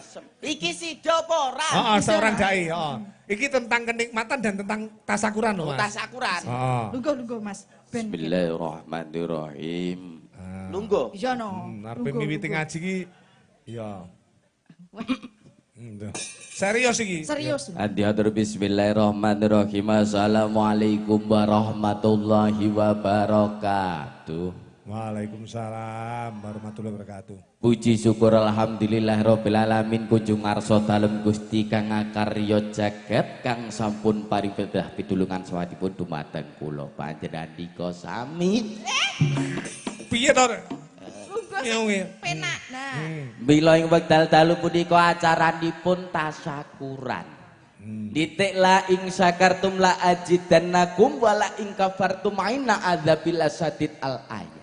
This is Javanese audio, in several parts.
Asem. Iki sida apa ora? Heeh, seorang dai, heeh. Iki tentang kenikmatan dan tentang tasakuran lho, Mas. Tasakuran. Heeh. Lungguh-lungguh, Mas. Ben. Bismillahirrahmanirrahim. Lungguh. Iya no. Arepe miwiti ngaji iki iya. Serius iki. Serius. Adiatur bismillahirrahmanirrahim. Assalamualaikum warahmatullahi wabarakatuh. Waalaikumsalam warahmatullahi wabarakatuh. Puji syukur alhamdulillah rabbil alamin kunjung ngarsa dalem Gusti kang akarya jagat kang sampun paring pedah pitulungan sawetipun dumateng kula panjenengan dika sami. Piye to? Penak. Nah. Mila ing wekdal dalu punika acaranipun tasyakuran. Titik la ing syakartum la ajidannakum wa la ing kafartum inna adzabil asadid al ayat.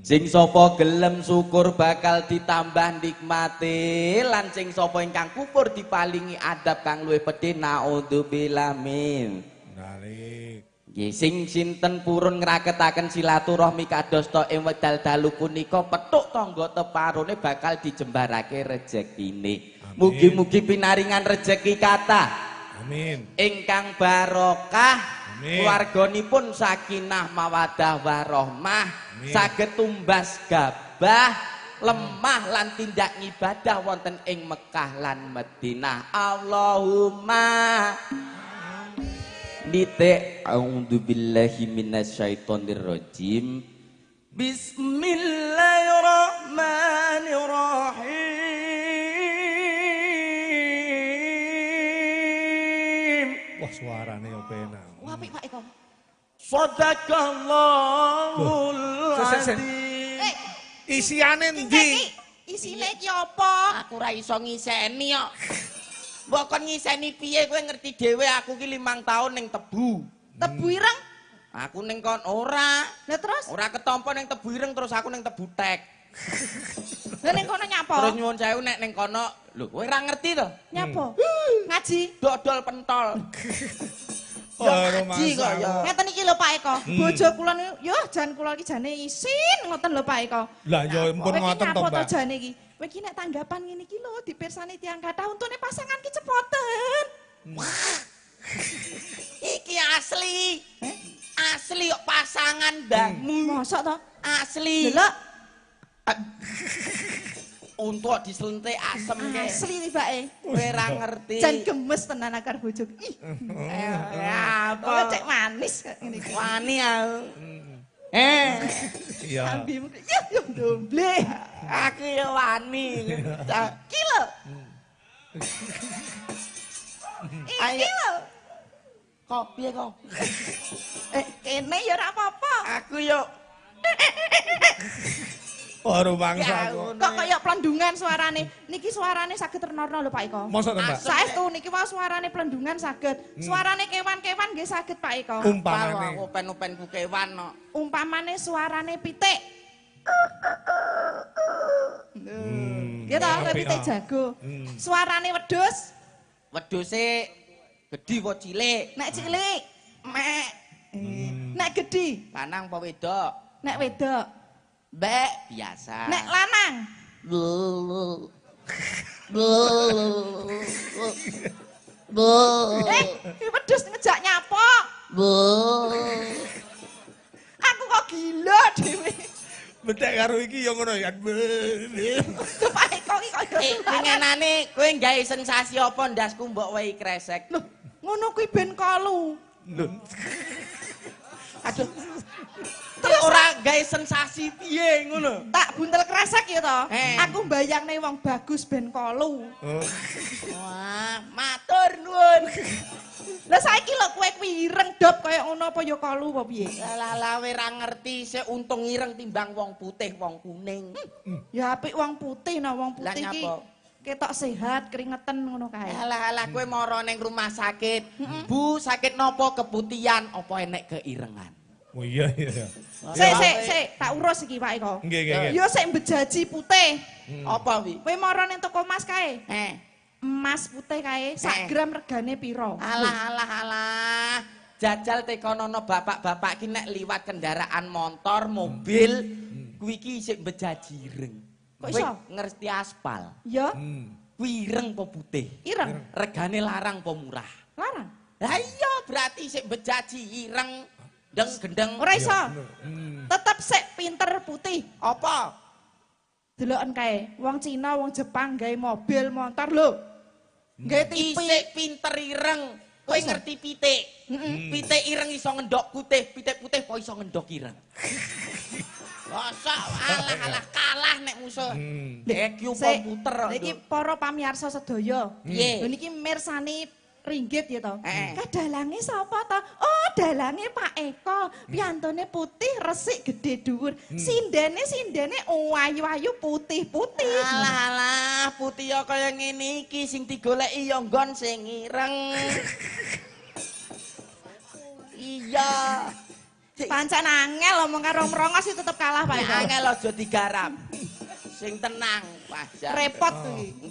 Sing sapa gelem syukur bakal ditambah nikmate lan sing sapa ingkang kufur dipalingi adab kang luwih pedhe naudzubillah min. Nalik. Nggih sing sinten purun ngraketaken silaturahmi kadosta ing wekdal dalu punika petuk tangga teparone bakal dijembarake rejekine. Mugi-mugi pinaringan rejeki kathah. Amin. Ingkang barokah. Keluarganipun sakinah mawadah warahmah. Saged tumbas gabah lemah lan tindak ngibadah wonten ing Mekah lan Madinah. Allahumma nitik a'udzubillahi minasyaitonirrajim. Bismillahirrahmanirrahim. Wah suarane yo penak. Wah apik Pak Eko. Sadaqallahul azim. Isiane endi? Isine iki apa? Aku ora iso ngiseni kok. Mbok kon ngiseni piye kowe ngerti dhewe aku ki 5 tahun ning Tebu. Tebu ireng? Aku ning kon ora. Lah terus? Ora ketampa ning Tebu ireng terus aku ning Tebu tek. Lah ning kono nyapa? Terus nyuwun sewu nek ning kono, lho kowe ora ngerti to? Nyapa? Ngaji? Dodol pentol. Ya ngaji kok ya. Ngeten iki lho Pak Eko. Bojo kula niku yo jan kula iki jane isin ngoten lho Pak Eko. Lah ya ampun ngoten to, Mbak. Jane iki. Kowe iki nek tanggapan ngene iki lho dipirsani tiyang kathah untune pasangan ki cepoten. Iki asli. Asli kok pasangan mbahmu. Mosok to? Asli. Delok. Untuk diselentik asem ke. Asli tibake. Kowe ora ngerti. Jan gemes tenan akar bojo. Ih. Apa? Cek manis ngene iki. Wani aku. Iya. Ambimu yo yo ndomble. Aku yo wani. Iki lho. Iki lho. Kok piye kok? Kene ya ora apa-apa. Aku yo baru bangsa aku. Kok kaya plendungan suarane. Niki suarane saged renorno lho Pak Eko. Mosok to, Mbak? Saestu niki wae suarane plendungan saged. Suarane kewan-kewan nggih saged Pak Eko. Umpamane open-openku kewan kok. Umpamane suarane pitik. Nggih to, pitik jago. Suarane wedhus. Wedhuse gedhi apa cilik? Nek cilik, mek. Nek gedhi, lanang apa wedok? Nek wedok. Mbek biasa. Nek lanang. Wedhus ngejak nyapok. Aku kok gila dhewe. Bedhek karo iki ya ngono ya. Pak Eko iki kaya winginane kowe gawe sensasi apa ndasku mbok wehi kresek. Lho, ngono kuwi ben kolu. Lho. Aduh. Terus ora gawe sensasi piye ngono. Tak buntel kresek ya to. Aku mbayangne wong bagus ben kolu. Wah, matur nuwun. Lah saiki lho kowe kuwi ireng dop kaya ngono apa ya kolu apa piye? Lah lah kowe ora ngerti sik untung ireng timbang wong putih, wong kuning. Ya apik wong putih nah wong putih iki ketok sehat, keringetan ngono kae. Alah alah kowe mara ning rumah sakit. Bu, sakit napa keputihan apa enek keirengan? Oh iya iya. Sik sik sik, tak urus iki Pak Eko. Nggih nggih nggih. Ya sik mbejaji putih. Apa wi? Kowe mara ning toko emas kae. Emas putih kae sak gram regane piro? Alah alah alah. Jajal tekonono bapak-bapak ki nek liwat kendaraan motor, mobil, kuwi ki isih mbejaji ireng. Kok iso? Ngerti aspal. Ya. Kuwi ireng apa putih? Ireng. Regane larang apa murah? Larang. Lah iya berarti sik bejaji ireng ndeng gendeng. Ora iso. Tetep sik pinter putih. Apa? Deloken kae, wong Cina, wong Jepang gawe mobil, motor lho. Gawe TV. Isik pinter ireng. Kowe ngerti pitik? Pitik ireng iso ngendhok putih, pitik putih kok iso ngendhok ireng. Masa alah-alah kalah nek musuh. EQ komputer kok. Niki para pamirsa sedaya. Piye? Lho niki mirsani ringgit ya to. Kadalange sapa to? Oh, dalange Pak Eko. Piyantone putih, resik, gede dhuwur. Sindene ayu-ayu putih-putih. Alah-alah, putih ya kaya ngene iki sing digoleki ya nggon sing ireng. Iya. Pancen angel omong karo mrongos sih tetep kalah Pak Eko. Angel aja digarap. Sing tenang, Pak. Repot kuwi.